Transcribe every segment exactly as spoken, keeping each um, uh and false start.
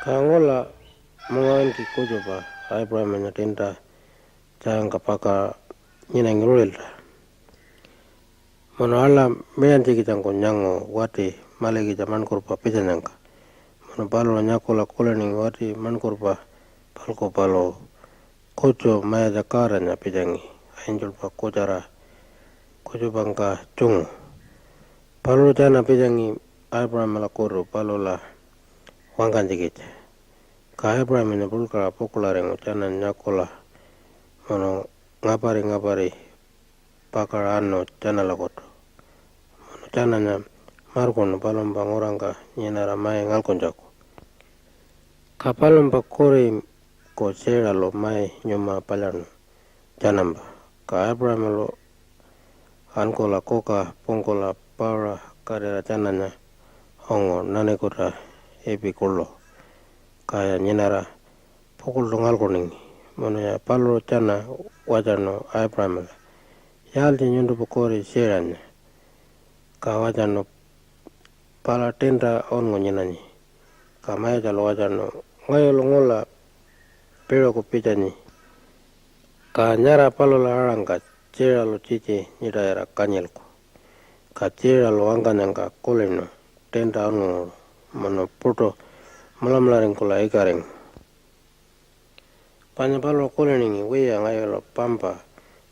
Ka ngula mungawinki kutjupa Aipuṟamanya tiinta tjaangka pakaṟa nyinangi ruṟilta. Munu aḻa miṟantjikitjangku nyangu wati malikitja maṉkurpa pitjanyangka, munu paluṟu nyakula kuliningi wati maṉkurpa palku paluṟu kutju Mayatja Godanya pitjangi angelpa kutjara kutjupangka tjungu. Paluṟu tjana pitjangi Aipuṟamalakutu palula wangkanytjikitja. Ka Aipuṟamanya puḻkaṟa pukuḻaringu tjananya nyakula munu ngapari-ngapari pakaṟa anu tjanalakutu. Munu tjananya markuṉu palumpa ngurangka nyinara mai ngalkuntjaku. Ka palumpa kuriku Tjiiṟalu mai nyuma palyaṉu tjanampa. Ka Aipuṟamalu ankula kuka pungkula pauṟa katira tjananya ungu nanikuta ipi kuḻu, kaya nyinara pukuḻṯu ngalkuningi. Munuya paluṟu tjana watjarnu Aipuṟamala, "Yaaltji nyuntumpa kuri Tjiiṟanya?" Ka watjarnu, "Pala tiinta unngu nyinanyi." Ka Mayatjalu watjarnu, "Ngayulu ngula piṟuku pitjanyi, ka nyara palula aṟangka Tjiiṟalu tjitji nyiṯayira kanyilku." Ka Tjiiṟalu wangkanyangka kulinu tiinta unngunguṟu munu puṯu mulamularingkula ikaringu. Panya paluṟu kuliningi, "Wiya, ngayulu pampa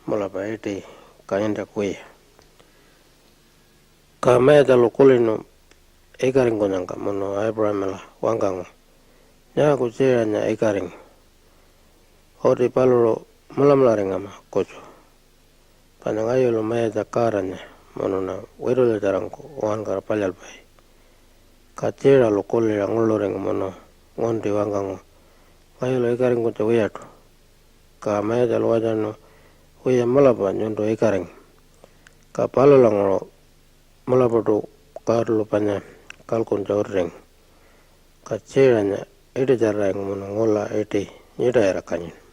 mulapa iṯi kanyintjaku wiya." Ka Mayatjalu kulinu ikaringkunyangka munu Aipuṟamala wangkangu, "Nyaaku Tjiiṟanya ikaringu? Uti paluṟu mulamularingama kutju. Panya ngayulu Mayatja Godanya munuṉa witulyatjarangku uwankara palyalpai." Ka Tjiiṟalu kuliṟa nguḻuringu munu ngunti wangkangu, "Ngayulu ikaringkunytja wiyaṯu." Ka Mayatjalu watjarnu, "Wiya, mulapa nyuntu ikaringu." Ka palulanguṟu mulapaṯu Godalu panya kalkuntja utiringu. Ka Tjiiṟanya iṯitjararingu munu ngula iṯi nyiṯayira kanyinu.